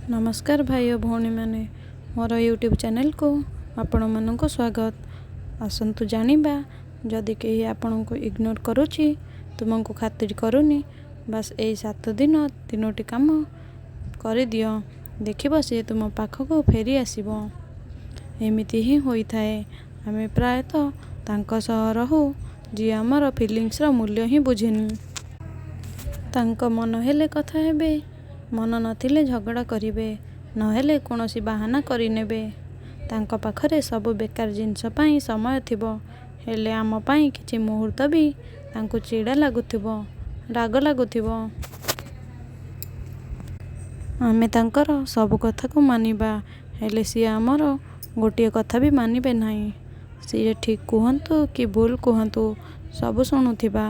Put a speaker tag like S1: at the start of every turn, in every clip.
S1: ନମସ୍କାର ଭାଇ ଓ ଭଉଣୀମାନେ, ମୋର ୟୁଟ୍ୟୁବ୍ ଚ୍ୟାନେଲକୁ ଆପଣମାନଙ୍କୁ ସ୍ୱାଗତ। ଆସନ୍ତୁ ଜାଣିବା, ଯଦି କେହି ଆପଣଙ୍କୁ ଇଗ୍ନୋର କରୁଛି, ତୁମକୁ ଖାତିର କରୁନି, ବାସ୍ ଏଇ 7 ଦିନ ତିନୋଟି କାମ କରିଦିଅ, ଦେଖିବ ସିଏ ତୁମ ପାଖକୁ ଫେରି ଆସିବ। ଏମିତି ହିଁ ହୋଇଥାଏ। ଆମେ ପ୍ରାୟତଃ ତାଙ୍କ ସହ ରହୁ ଯିଏ ଆମର ଫିଲିଙ୍ଗସର ମୂଲ୍ୟ ହିଁ ବୁଝେନି। ତାଙ୍କ ମନ ହେଲେ କଥା ହେବେ, ମନ ନଥିଲେ ଝଗଡ଼ା କରିବେ, ନହେଲେ କୌଣସି ବାହାନା କରିନେବେ। ତାଙ୍କ ପାଖରେ ସବୁ ବେକାର ଜିନିଷ ପାଇଁ ସମୟ ଥିବ, ହେଲେ ଆମ ପାଇଁ କିଛି ମୁହୂର୍ତ୍ତ ବି ତାଙ୍କୁ ଚିଡ଼ା ଲାଗୁଥିବ, ରାଗ ଲାଗୁଥିବ। ଆମେ ତାଙ୍କର ସବୁ କଥାକୁ ମାନିବା, ହେଲେ ସିଏ ଆମର ଗୋଟିଏ କଥା ବି ମାନିବେ ନାହିଁ। ସିଏ ଠିକ୍ କୁହନ୍ତୁ କି ଭୁଲ କୁହନ୍ତୁ, ସବୁ ଶୁଣୁଥିବା।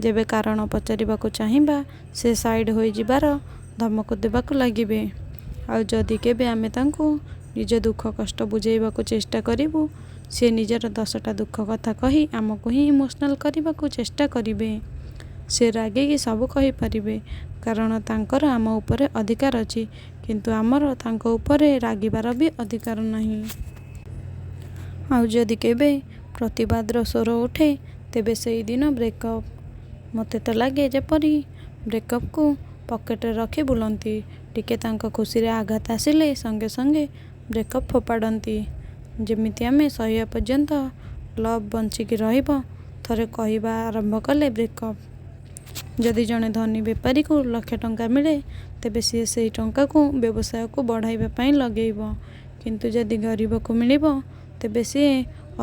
S1: ଯେବେ କାରଣ ପଚାରିବାକୁ ଚାହିଁବା, ସେ ସାଇଡ୍ ହୋଇଯିବାର ଧମକ ଦେବାକୁ ଲାଗିବେ। ଆଉ ଯଦି କେବେ ଆମେ ତାଙ୍କୁ ନିଜ ଦୁଃଖ କଷ୍ଟ ବୁଝେଇବାକୁ ଚେଷ୍ଟା କରିବୁ, ସିଏ ନିଜର 10ଟା ଦୁଃଖ କଥା କହି ଆମକୁ ହିଁ ଇମୋସନାଲ୍ କରିବାକୁ ଚେଷ୍ଟା କରିବେ। ସେ ରାଗିକି ସବୁ କହିପାରିବେ, କାରଣ ତାଙ୍କର ଆମ ଉପରେ ଅଧିକାର ଅଛି, କିନ୍ତୁ ଆମର ତାଙ୍କ ଉପରେ ରାଗିବାର ବି ଅଧିକାର ନାହିଁ। ଆଉ ଯଦି କେବେ ପ୍ରତିବାଦର ସ୍ୱର ଉଠେ, ତେବେ ସେଇଦିନ ବ୍ରେକଅପ୍। ମୋତେ ତ ଲାଗେ ଯେପରି ବ୍ରେକଅପ୍କୁ ପକେଟରେ ରଖି ବୁଲନ୍ତି। ଟିକେ ତାଙ୍କ ଖୁସିରେ ଆଘାତ ଆସିଲେ ସଙ୍ଗେ ସଙ୍ଗେ ବ୍ରେକଅପ୍ ଫୋପାଡ଼ନ୍ତି। ଯେମିତି ଆମେ ସହିବା ପର୍ଯ୍ୟନ୍ତ ଲଭ୍ ବଞ୍ଚିକି ରହିବ, ଥରେ କହିବା ଆରମ୍ଭ କଲେ ବ୍ରେକଅପ୍। ଯଦି ଜଣେ ଧନୀ ବେପାରୀକୁ ଲକ୍ଷେ ଟଙ୍କା ମିଳେ, ତେବେ ସିଏ ସେହି ଟଙ୍କାକୁ ବ୍ୟବସାୟକୁ ବଢ଼ାଇବା ପାଇଁ ଲଗେଇବ। କିନ୍ତୁ ଯଦି ଗରିବକୁ ମିଳିବ, ତେବେ ସିଏ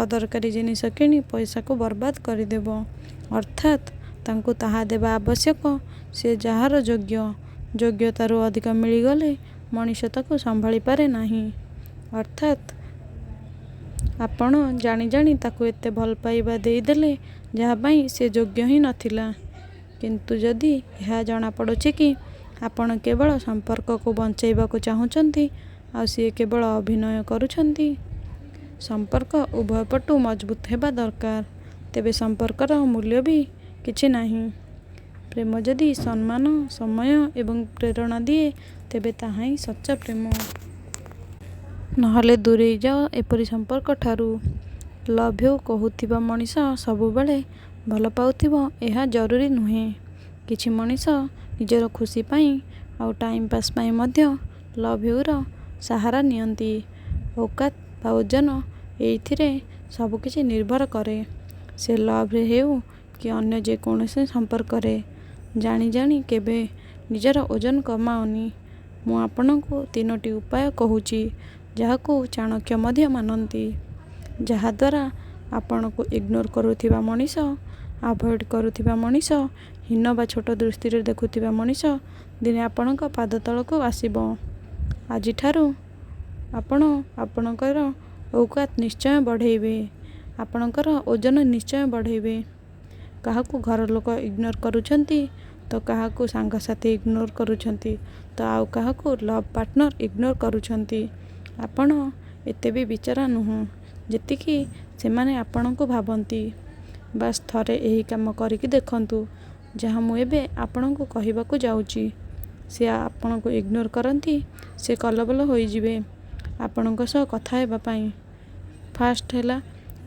S1: ଅଦରକାରୀ ଜିନିଷ କିଣି ପଇସାକୁ ବର୍ବାଦ କରିଦେବ। ଅର୍ଥାତ୍ ତାଙ୍କୁ ତାହା ଦେବା ଆବଶ୍ୟକ ସେ ଯାହାର ଯୋଗ୍ୟ। ଯୋଗ୍ୟତାରୁ ଅଧିକ ମିଳିଗଲେ ମଣିଷ ତାକୁ ସମ୍ଭାଳିପାରେ ନାହିଁ। ଅର୍ଥାତ୍ ଆପଣ ଜାଣି ଜାଣି ତାକୁ ଏତେ ଭଲ ପାଇବା ଦେଇଦେଲେ ଯାହା ପାଇଁ ସେ ଯୋଗ୍ୟ ହିଁ ନଥିଲା। କିନ୍ତୁ ଯଦି ଏହା ଜଣାପଡ଼ୁଛି କି ଆପଣ କେବଳ ସମ୍ପର୍କକୁ ବଞ୍ଚାଇବାକୁ ଚାହୁଁଛନ୍ତି, ଆଉ ସିଏ କେବଳ ଅଭିନୟ କରୁଛନ୍ତି, ସମ୍ପର୍କ ଉଭୟ ପଟୁ ମଜବୁତ ହେବା ଦରକାର, ତେବେ ସମ୍ପର୍କର ମୂଲ୍ୟ ବି କିଛି ନାହିଁ। ପ୍ରେମ ଯଦି ସମ୍ମାନ, ସମୟ ଏବଂ ପ୍ରେରଣା ଦିଏ, ତେବେ ତାହା ହିଁ ସଚ୍ଚା ପ୍ରେମ। ନହେଲେ ଦୂରେଇ ଯାଅ ଏପରି ସମ୍ପର୍କଠାରୁ। ଲଭ୍ you କହୁଥିବା ମଣିଷ ସବୁବେଳେ ଭଲ ପାଉଥିବ, ଏହା ଜରୁରୀ ନୁହେଁ। କିଛି ମଣିଷ ନିଜର ଖୁସି ପାଇଁ ଆଉ ଟାଇମ୍ ପାସ୍ ପାଇଁ ମଧ୍ୟ ଲଭ୍ your ସାହାରା ନିଅନ୍ତି। ଔକାତ ବା ଓଜନ, ଏଇଥିରେ ସବୁକିଛି ନିର୍ଭର କରେ। ସେ ଲଭ୍ରେ ହେଉ କି ଅନ୍ୟ ଯେକୌଣସି ସମ୍ପର୍କରେ, ଜାଣି ଜାଣି କେବେ ନିଜର ଓଜନ କମାଅନି। ମୁଁ ଆପଣଙ୍କୁ ତିନୋଟି ଉପାୟ କହୁଛି, ଯାହାକୁ ଚାଣକ୍ୟ ମଧ୍ୟ ମାନନ୍ତି। ଯାହାଦ୍ୱାରା ଆପଣଙ୍କୁ ଇଗ୍ନୋର କରୁଥିବା ମଣିଷ, ଆଭଏଡ୍ କରୁଥିବା ମଣିଷ, ହୀନ ବା ଛୋଟ ଦୃଷ୍ଟିରେ ଦେଖୁଥିବା ମଣିଷ ଦିନେ ଆପଣଙ୍କ ପାଦ ତଳକୁ ଆସିବ। ଆଜିଠାରୁ ଆପଣ ଆପଣଙ୍କର ଔକାତ ନିଶ୍ଚୟ ବଢ଼େଇବେ, ଆପଣଙ୍କର ଓଜନ ନିଶ୍ଚୟ ବଢ଼େଇବେ। କାହାକୁ ଘର ଲୋକ ଇଗ୍ନୋର କରୁଛନ୍ତି ତ କାହାକୁ ସାଙ୍ଗସାଥୀ ଇଗ୍ନୋର କରୁଛନ୍ତି ତ ଆଉ କାହାକୁ ଲଭ୍ ପାର୍ଟନର ଇଗ୍ନୋର କରୁଛନ୍ତି। ଆପଣ ଏତେ ବି ବିଚରା ନୁହଁ ଯେତିକି ସେମାନେ ଆପଣଙ୍କୁ ଭାବନ୍ତି। ବାସ୍ ଥରେ ଏହି କାମ କରିକି ଦେଖନ୍ତୁ, ଯାହା ମୁଁ ଏବେ ଆପଣଙ୍କୁ କହିବାକୁ ଯାଉଛି। ସିଏ ଆପଣଙ୍କୁ ଇଗ୍ନୋର କରନ୍ତି, ସେ କଲବଲ ହୋଇଯିବେ ଆପଣଙ୍କ ସହ କଥା ହେବା ପାଇଁ। ଫାଷ୍ଟ ହେଲା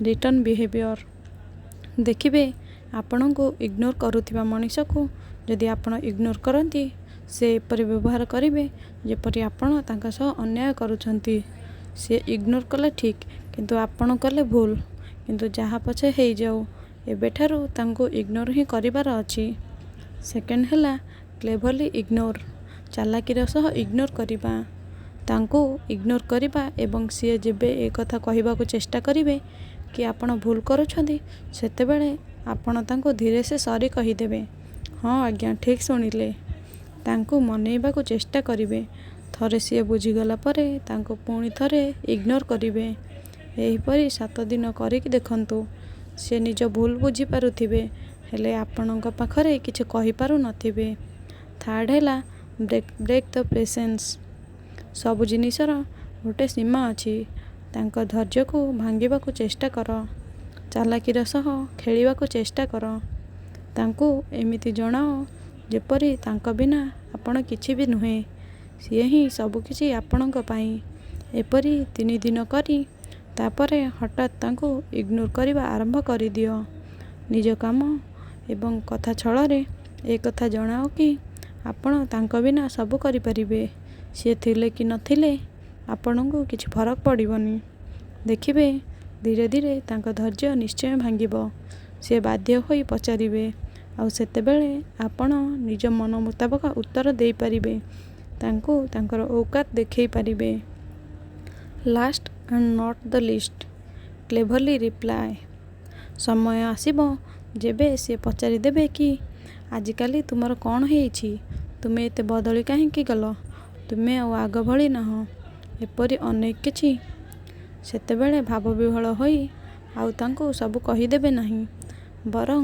S1: ରିଟର୍ନ ବିହେଭିଅର। ଦେଖିବେ, ଆପଣଙ୍କୁ ଇଗ୍ନୋର କରୁଥିବା ମଣିଷକୁ ଯଦି ଆପଣ ଇଗ୍ନୋର କରନ୍ତି, ସେ ଏପରି ବ୍ୟବହାର କରିବେ ଯେପରି ଆପଣ ତାଙ୍କ ସହ ଅନ୍ୟାୟ କରୁଛନ୍ତି। ସିଏ ଇଗ୍ନୋର କଲେ ଠିକ୍, କିନ୍ତୁ ଆପଣ କଲେ ଭୁଲ। କିନ୍ତୁ ଯାହା ପଛେ ହେଇଯାଉ, ଏବେଠାରୁ ତାଙ୍କୁ ଇଗ୍ନୋର ହିଁ କରିବାର ଅଛି। ସେକେଣ୍ଡ ହେଲା କ୍ଲେଭରଲି ଇଗ୍ନୋର। ଚାଲାକିର ସହ ଇଗ୍ନୋର କରିବା। ତାଙ୍କୁ ଇଗ୍ନୋର କରିବା ଏବଂ ସିଏ ଯେବେ ଏକଥା କହିବାକୁ ଚେଷ୍ଟା କରିବେ କି ଆପଣ ଭୁଲ କରୁଛନ୍ତି, ସେତେବେଳେ ଆପଣ ତାଙ୍କୁ ଧୀରେ ସେ ସରି କହିଦେବେ। ହଁ ଆଜ୍ଞା, ଠିକ୍ ଶୁଣିଲେ। ତାଙ୍କୁ ମନେଇବାକୁ ଚେଷ୍ଟା କରିବେ। ଥରେ ସିଏ ବୁଝିଗଲା ପରେ ତାଙ୍କୁ ପୁଣି ଥରେ ଇଗ୍ନୋର କରିବେ। ଏହିପରି 7 ଦିନ କରିକି ଦେଖନ୍ତୁ। ସେ ନିଜ ଭୁଲ ବୁଝିପାରୁଥିବେ, ହେଲେ ଆପଣଙ୍କ ପାଖରେ କିଛି କହିପାରୁନଥିବେ। ଥାର୍ଡ଼ ହେଲା ବ୍ରେକ୍ ଦ ପେସେନ୍ସ। ସବୁ ଜିନିଷର ଗୋଟେ ସୀମା ଅଛି। ତାଙ୍କ ଧୈର୍ଯ୍ୟକୁ ଭାଙ୍ଗିବାକୁ ଚେଷ୍ଟା କର। ଚାଲାକିର ସହ ଖେଳିବାକୁ ଚେଷ୍ଟା କର। ତାଙ୍କୁ ଏମିତି ଜଣାଅ ଯେପରି ତାଙ୍କ ବିନା ଆପଣ କିଛି ବି ନୁହେଁ। ସିଏ ହିଁ ସବୁକିଛି ଆପଣଙ୍କ ପାଇଁ। ଏପରି 3 ଦିନ କରି ତାପରେ ହଠାତ୍ ତାଙ୍କୁ ଇଗ୍ନୋର କରିବା ଆରମ୍ଭ କରିଦିଅ। ନିଜ କାମ ଏବଂ କଥା ଛଳରେ ଏକଥା ଜଣାଅ କି ଆପଣ ତାଙ୍କ ବିନା ସବୁ କରିପାରିବେ। ସିଏ ଥିଲେ କି ନଥିଲେ ଆପଣଙ୍କୁ କିଛି ଫରକ ପଡ଼ିବନି। ଦେଖିବେ, ଧୀରେ ଧୀରେ ତାଙ୍କ ଧୈର୍ଯ୍ୟ ନିଶ୍ଚୟ ଭାଙ୍ଗିବ। ସିଏ ବାଧ୍ୟ ହୋଇ ପଚାରିବେ, ଆଉ ସେତେବେଳେ ଆପଣ ନିଜ ମନ ମୁତାବକ ଉତ୍ତର ଦେଇପାରିବେ, ତାଙ୍କୁ ତାଙ୍କର ଔକାତ ଦେଖେଇପାରିବେ। Last and not the least, cleverly reply. ସମୟ ଆସିବ ଯେବେ ସିଏ ପଚାରିଦେବେ କି ଆଜିକାଲି ତୁମର କ'ଣ ହେଇଛି, ତୁମେ ଏତେ ବଦଳି କାହିଁକି ଗଲ, ତୁମେ ଆଉ ଆଗ ଭଳି ନାହଁ, ଏପରି ଅନେକ କିଛି। ସେତେବେଳେ ଭାବବିହ୍ୱଳ ହୋଇ ଆଉ ତାଙ୍କୁ ସବୁ କହିଦେବେ ନାହିଁ, ବରଂ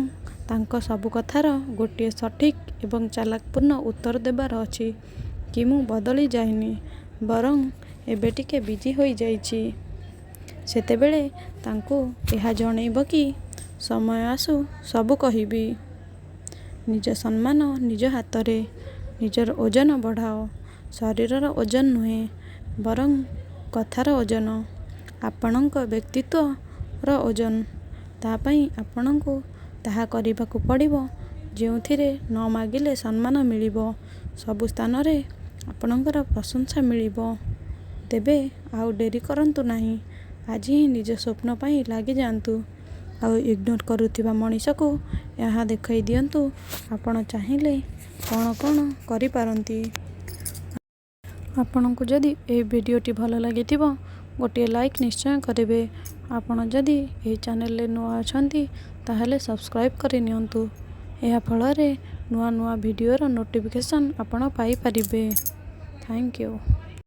S1: ତାଙ୍କ ସବୁ କଥାର ଗୋଟିଏ ସଠିକ୍ ଏବଂ ଚାଲାକପୂର୍ଣ୍ଣ ଉତ୍ତର ଦେବାର ଅଛି କି ମୁଁ ବଦଳି ଯାଇନି, ବରଂ ଏବେ ଟିକେ ବିଜି ହୋଇଯାଇଛି। ସେତେବେଳେ ତାଙ୍କୁ ଏହା ଜଣେଇବ କି ସମୟ ଆସୁ, ସବୁ କହିବି। ନିଜ ସମ୍ମାନ ନିଜ ହାତରେ। ନିଜର ଓଜନ ବଢ଼ାଅ। ଶରୀରର ଓଜନ ନୁହେଁ, ବରଂ କଥାର ଓଜନ, ଆପଣଙ୍କ ବ୍ୟକ୍ତିତ୍ୱର ଓଜନ। ତା ପାଇଁ ଆପଣଙ୍କୁ ତାହା କରିବାକୁ ପଡ଼ିବ ଯେଉଁଥିରେ ନ ମାଗିଲେ ସମ୍ମାନ ମିଳିବ, ସବୁ ସ୍ଥାନରେ ଆପଣଙ୍କର ପ୍ରଶଂସା ମିଳିବ। ତେବେ ଆଉ ଡେରି କରନ୍ତୁ ନାହିଁ, ଆଜି ହିଁ ନିଜ ସ୍ୱପ୍ନ ପାଇଁ ଲାଗିଯାଆନ୍ତୁ। ଆଉ ଇଗ୍ନୋର କରୁଥିବା ମଣିଷକୁ ଏହା ଦେଖାଇ ଦିଅନ୍ତୁ ଆପଣ ଚାହିଁଲେ କ'ଣ କ'ଣ କରିପାରନ୍ତି। ଆପଣଙ୍କୁ ଯଦି ଏହି ଭିଡ଼ିଓଟି ଭଲ ଲାଗିଥିବ, ଗୋଟିଏ ଲାଇକ୍ ନିଶ୍ଚୟ କରିବେ। ଆପଣ ଯଦି ଏହି ଚ୍ୟାନେଲରେ ନୂଆ ଅଛନ୍ତି, ତାହେଲେ ସବସ୍କ୍ରାଇବ୍ କରିନିଅନ୍ତୁ। ଏହା ଫଳରେ ନୂଆ ନୂଆ ଭିଡ଼ିଓର ନୋଟିଫିକେସନ୍ ଆପଣ ପାଇପାରିବେ। Thank you.